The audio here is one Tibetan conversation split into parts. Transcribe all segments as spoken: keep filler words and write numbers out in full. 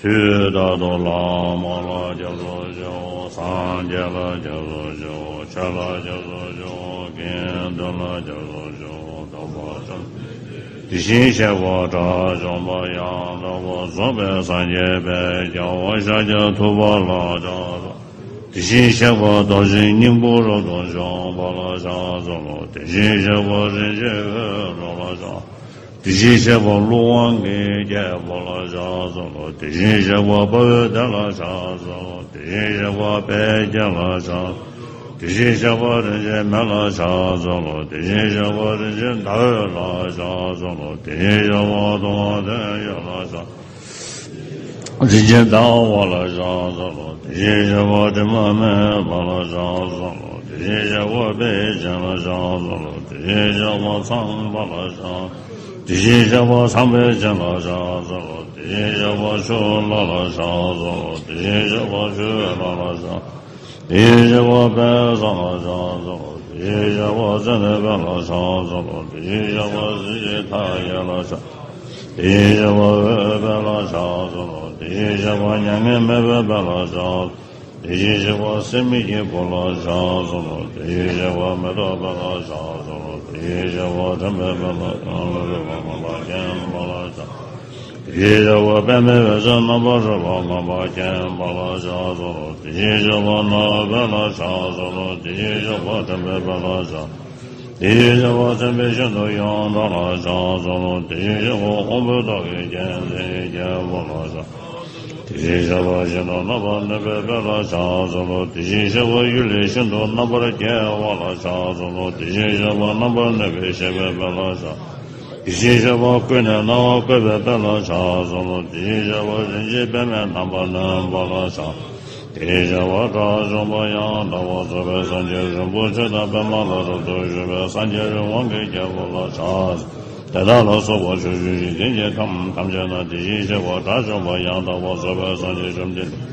དུས་རྟག་ཏུ་བླ་མ་ལ་སྐྱབས་སུ་མཆིའོ། སངས་རྒྱས་ལ་སྐྱབས་སུ་མཆིའོ། ཆོས་ལ་སྐྱབས་སུ་མཆིའོ། དགེ་འདུན་ལ་སྐྱབས་སུ་མཆིའོ། དམ་པ་ཆོས་དེ་བཞིན་གཤེགས་པ་དགྲ་བཅོམ་པ་ཡང་དག་པར་རྫོགས་པའི་སངས་རྒྱས་དཔལ་རྒྱལ་བ་ཤཱཀྱ་ཐུབ་པ་ལ་ཕྱག་འཚལ་ལོ། དེ་བཞིན་གཤེགས་པ་རྡོ་རྗེ་སྙིང་པོ་རབ་ཏུ་འཇོམས་པ་ལ་ཕྱག་འཚལ་ལོ། དེ་བཞིན་གཤེགས་པ་རིན་ཆེན་འོད་འཕྲོ་ལ་ཕྱག་དེ་བཞིན་གཤེགས་པ་ཀླུ་དབང་གིས་བསྐྱེད་པ་ལ་ཕྱག་འཚལ་ལོ། དེ་བཞིན་གཤེགས་པ་དཔའ་བོའི་སྡེ་ལ་ཕྱག་འཚལ་ལོ། དེ་བཞིན་གཤེགས་པ་དཔལ་དགྱེས་ལ་ཕྱག་དེ་བཞིན་གཤེགས་པ་རིན་ཆེན་མེ་ལ་ཕྱག་འཚལ་ལོ། དེ་བཞིན་གཤེགས་པ་རིན་ཆེན་ཟླ་འོད་ལ་ཕྱག་འཚལ་ལོ། དེ་བཞིན་གཤེགས་པ་ཐུབ་དབང་དོན་ཡོད་ལ་ཕྱག་རིན་ཆེན་ཟླ་བ་ལ་ཕྱག་འཚལ་ལོ། དེ་བཞིན་གཤེགས་པ་དྲི་མ་མེད་པ་ལ་ཕྱག་འཚལ་ལོ། དེ་བཞིན་གཤེགས་པ་དཔལ་ཆེན་ལ་ཕྱག་འཚལ་ལོ། དེ་བཞིན་གཤེགས་པ་ཚངས་པ་ལ་ཕྱག་དེ་བཞིན་གཤེགས་པ་ཚངས་པའི་སྤྱན་ལ་ཕྱག་འཚལ་ལོ། དེ་བཞིན་གཤེགས་པ་ཆུ་ལྷ་ལ་ཕྱག་འཚལ་ལོ། དེ་བཞིན་གཤེགས་པ་ཆུ་ལྷ་ལ་ཕྱག་དེ་བཞིན་གཤེགས་པ་དཔལ་བཟང་ལ་ཕྱག་འཚལ་ལོ། དེ་བཞིན་གཤེགས་པ་ཙནྡན་དཔལ་ལ་ཕྱག་འཚལ་ལོ། དེ་བཞིན་གཤེགས་པ་གཟི་བརྗིད་མཐའ་ཡས་ལ་ཕྱག་དེ་བཞིན་གཤེགས་པ་འོད་དཔལ་ལ་ཕྱག་འཚལ་ལོ། དེ་བཞིན་གཤེགས་པ་མྱ་ངན་མེད་པའི་དཔལ་ལ་ཕྱག་དེ་བཞིན་གཤེགས་པ་སྲེད་མེད་ཀྱི་བུ་ལ་ཕྱག་འཚལ་ལོ། དེ་བཞིན་གཤེགས་པ་མེ་ཏོག་དཔལ་ལ་ཕྱག་འཚལ་ལོ། དེ་བཞིན་གཤེགས་པ་དྲན་པའི་དཔལ་ལ་ཕྱག་འཚལ་ལོ། དེ་བཞིན་གཤེགས་པ་པདྨའི་འོད་ཟེར་རྣམ་པར་རོལ་པ་མངོན་པར་མཁྱེན་པ་ལ་ཕྱག་འཚལ་ལོ། དེ་བཞིན་གཤེགས་པ་ནོར་དཔལ་ལ་ཕྱག་འཚལ་ལོ། དེ་བཞིན་གཤེགས་པ་དྲན་པའི་དཔལ་ལ་ཕྱག་དེ་བཞིན་གཤེགས་པ་མཚན་དཔེ་ཤིན་ཏུ་ཡོངས་གྲགས་ལ་ཕྱག་འཚལ་ལོ། དེ་བཞིན་གཤེགས་པ་དབང་པོའི་ཏོག་གི་རྒྱལ་མཚན་རྒྱལ་པོ་ལ་ཕྱག་དེ་བཞིན་གཤེགས་པ་ཤིན་ཏུ་རྣམ་པར་གནོན་པའི་དཔལ་ལ་ཕྱག་འཚལ་ལོ། དེ་བཞིན་གཤེགས་པ་གཡུལ་ལས་ཤིན་ཏུ་རྣམ་པར་རྒྱལ་བ་ལ་ཕྱག་འཚལ་ལོ། དེ་བཞིན་གཤེགས་པ་རྣམ་པར་གནོན་པས་གཤེགས་པའི་དཔལ་ལ་ཕྱག་དེ་བཞིན་གཤེགས་པ་ཀུན་ནས་སྣང་བ་བཀོད་པའི་དཔལ་ལ་ཕྱག་འཚལ་ལོ། དེ་བཞིན་གཤེགས་པ་རིན་ཆེན་པདྨས་རྣམ་པར་གནོན་པ་ལ་ཕྱག་དེ་བཞིན་གཤེགས་པ་དགྲ་བཅོམ་པ་ཡང་དག་པར་རྫོགས་པའི་སངས་རྒྱས་རིན་པོ་ཆེ་དང་པདྨ་ལ་རབ་ཏུ་བཞུགས་པའི་སངས་རྒྱས་རི་དབང་གི་རྒྱལ་པོ་ལ་ཕྱག་དེ་དག་ལ་སོགས་པ་ཕྱོགས་བཅུའི་འཇིག་རྟེན་གྱི་ཁམས་ཐམས་ཅད་ན་དེ་བཞིན་གཤེགས་པ་དགྲ་བཅོམ་པ་ཡང་དག་པར་རྫོགས་པའི་སངས་རྒྱས་བཅོམ་ལྡན་འདས།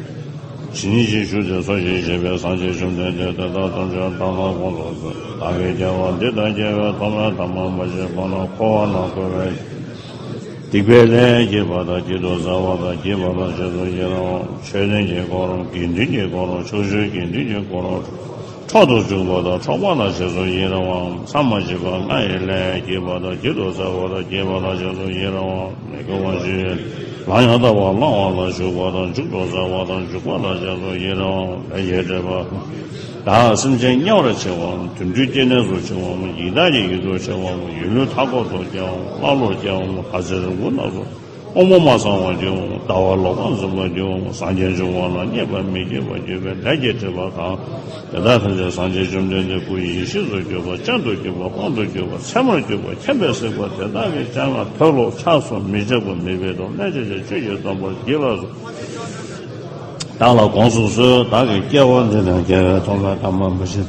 ཇི་སྙེད་ཅིག་བཞུགས་ཏེ་འཚོ་ཞིང་གཞེས་པའི་སངས་རྒྱས་བཅོམ་ལྡན་འདས་དེ་དག་ཐམས་ཅད་བདག་ལ་དགོངས་སུ་གསོལ། བདག་གིས་སྐྱེ་བ་འདི་དང་སྐྱེ་བའི་ཐོག་མའི་ཐ་མ་མ་བྱིན་གོང་ན་འཁོར་བ་ན་འཁོར་བའི་སྡིག་པའི་ལས་བགྱིས་པ་དང་བགྱིད་དུ་སྩལ་བ་དང་བགྱིད་པ་ལ་རྗེས་སུ་ཡི་རང་བ། ཆོས་ལྡན་གྱི་འཁོར་དགེ་འདུན་གྱི་འཁོར་ཕྱོགས་བཅུའི་དགེ་འདུན་གྱི་འཁོར་འཕྲོག་ཏུ་འཇུག་པ་དང་འཕྲོག་པ་ལ་རྗེས་སུ་ཡི་རང་བ། མཚམས་མ་མཆིས་པ་ལྔ་ཡི་ལས་བགྱིས་པ་དང་བགྱིད་དུ་སྩལ་བ་དང་བགྱིས་པ་ལ་རྗེས་སུ་ཡི་རང་བ། མི་དགེ་བ་བཅུའི་ལམ་ཡང་དག་པར་བླང་བ་ལ་ཞུགས་པ་དང་འཇུག་ཏུ་སྩལ་བ་དང་འཇུག་པ་ལ་རྗེས་སུ་ཡི་རང་བ། ལས་ཀྱི་སྒྲིབ་པ་དག་སེམས་ཅན་དམྱལ་བར་མཆི་བའམ་དུད་འགྲོའི་སྐྱེ་གནས་སུ་མཆི་བའམ་ཡི་དྭགས་ཀྱི་ཡུལ་དུ་མཆི་བའམ་ཡུལ་ལུས་མཐའ་འཁོབ་ཏུ་སྐྱེ་བའམ་ཀླ་ཀློར་སྐྱེ་བའམ་ལྷ་ཚེ་རིང་པོ་རྣམས་སུ་དབང་པོ་མ་ཚང་བར་སྐྱེ་བའམ་ལྟ་བ་ལོག་པར་འཛིན་པར་སྐྱེ་བའམ་སངས་རྒྱས་འབྱུང་བ་ལ་མཉེས་པ་མི་བགྱིད་པར་གྱུར་པའི་ལས་ཀྱི་སྒྲིབ་པ་གང་དེ་དག་ཐམས་ཅད་སངས་རྒྱས་བཅོམ་ལྡན་འདས་སྐུ་ཡེ་ཤེས་སུ་གྱུར་པ་སྤྱན་དུ་གྱུར་པ་དཔང་དུ་གྱུར་པ་མཚན་མར་གྱུར་པ་མཁྱེན་པས་གཟིགས་པ་དེ་དག་གི་སྤྱན་སྔར་མཐོལ་ལོ་འཆགས་སོ་མི་འཆབ་པ་མི་སྦེད་དོ་སྨྲས་བྱས་ཏེ་ཆོས་ཀྱི་སྟོན་པར་བགྱིད་ལགས་སོ། བདག་ལ་དགོངས་སུ་གསོལ། བདག་གིས་སྐྱེ་བ་འདི་དང་སྐྱེ་བའི་ཐོག་མའི་ཐ་མ་མ་བྱིན།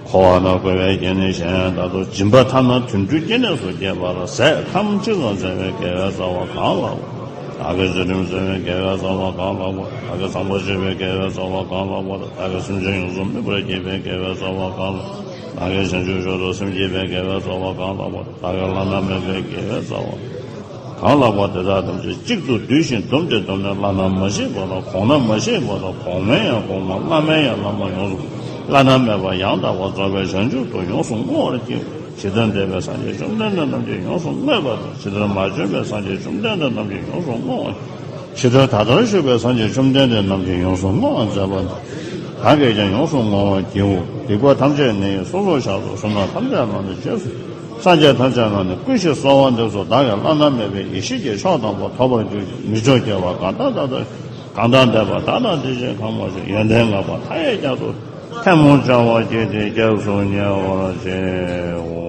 འཁོར་བ་ན་འཁོར་བའི་སྐྱེ་གནས་གཞན་དག་ཏུ་སྦྱིན་པ་ཐ་ན་དུད་འགྲོའི་སྐྱེ་གནས་སུ་སྐྱེས་པ་ལ་ཟས་ཐམས་ཅད་ཀྱང་བཙལ་བའི་དགེ་བའི་རྩ་བ་གང་ལགས་པ། བདག་གིས་ཚུལ་ཁྲིམས་བཙལ་བའི་དགེ་བའི་རྩ་བ་གང་ལགས་པ། བདག་གིས་ཚངས་པར་སྤྱོད་པའི་དགེ་བའི་རྩ་བ་གང་ལགས་པ། བདག་གིས་སེམས་ཅན་ཡོངས་སུ་སྨིན་པར་བགྱིས་པའི་དགེ་བའི་རྩ་བ་གང་ལགས། བདག་གིས་བྱང་ཆུབ་མཆོག་ཏུ་སེམས་བསྐྱེད་པའི་དགེ་བའི་རྩ་བ་གང་ལགས་པ། བདག་གིས་བླ་ན་མེད་པའི་དགེ་བའི་རྩ་བ་གང་ལགས་པ། དེ་དག་ཐམས་ཅད་གཅིག་ཏུ་བསྡུས་ཤིང་བསྡོམས་ཏེ་བསྡོམས་ནས་བླ་ན་མ་མཆིས་པ་དང་གོང་ན་མ་མཆིས་པ་དང་གོང་མའི་ཡང་གོང་མ་བླ་མའི་ཡང་བླ་མ་ཡོངས་སུ་བླ་ན་མེད་པ་ཡང་དག་པར་རྫོགས་པའི་བྱང་ཆུབ་ཏུ་ཡོངས་སུ་བསྔོ་བར་བགྱིའོ། ཇི་ལྟར་འདས་པའི་སངས་རྒྱས་བཅོམ་ལྡན་འདས་རྣམས་ཀྱིས་ཡོངས་སུ་བསྔོས་པ་དང་། ཇི་ལྟར་མ་བྱོན་པའི་སངས་རྒྱས་བཅོམ་ལྡན་འདས་རྣམས་ཀྱིས་ཡོངས་སུ་བསྔོ་བར། ཇི་ལྟར་ད་ལྟར་བཞུགས་པའི་སངས་རྒྱས་བཅོམ་ལྡན་འདས་རྣམས་ཀྱིས་ཡོངས་སུ་བསྔོ་བར་མཛད་པ་དང་། བདག་གིས་ཀྱང་ཡོངས་སུ་བསྔོ་བར་བགྱིའོ། སྡིག་པ་ཐམས་ཅད་ནི་སོ་སོར་བཤགས་སོ། བསོད་ནམས་ཐམས་ཅད་ལ་ནི་རྗེས་སུ། སངས་རྒྱས་ཐམས་ཅད་ལ་ནི་བསྐུལ་ཞིང་གསོལ་བ་འདེབས་སོ། བདག་གིས་བླ་ན་མེད་པའི་ཡེ་ཤེས་ཀྱི་མཆོག་དམ་པ་ཐོབ་པར་གྱུར་ཅིག་མི་མཆོག་སྐྱེ་བ་གང་དག་ད་ལྟ་གང་དག་འདས་པ་དག་དང་དེ་བཞིན་གང་མ་བྱོན་ཡོན་ཏན་བསྔགས་པ་མཐའ་ཡས་རྒྱ་མཚོ་ཐལ་མོ་སྦྱར་བ་བགྱིས་ཏེ་སྐྱབས་སུ་ཉེ་བར་མཆིའོ།